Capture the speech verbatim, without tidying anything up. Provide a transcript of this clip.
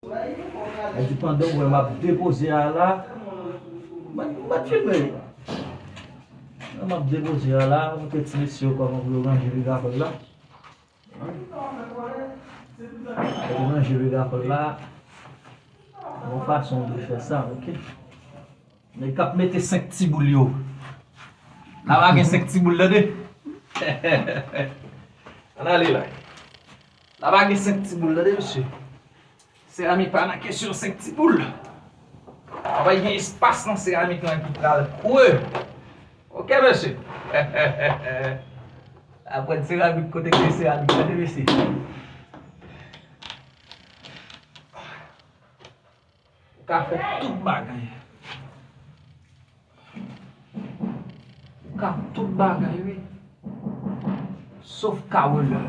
Sa di pandan w wè m ap depoze a la, m ap, m ap filme. Pandan m ap depoze a la, montre ti mesye yo kòman pou yo ranje rigakòl la. Yo ranje rigakòl la. Yon fason de fè sa, oke. Nèg k ap mete senk ti boul yo. La pa gen senk ti boul, tande. Ann ale la. La pa gen senk ti boul, tande, mesye. Seramik pa nan kesyon senk ti boul. Pa bay gen espas nan seramik lan ki pral kwe. Oke, mesye. Aprann seramik kote ki seramik, tande, mesye. Ou ka fè tout bagay. Ou ka tout bagay, wi. Sof kawelè.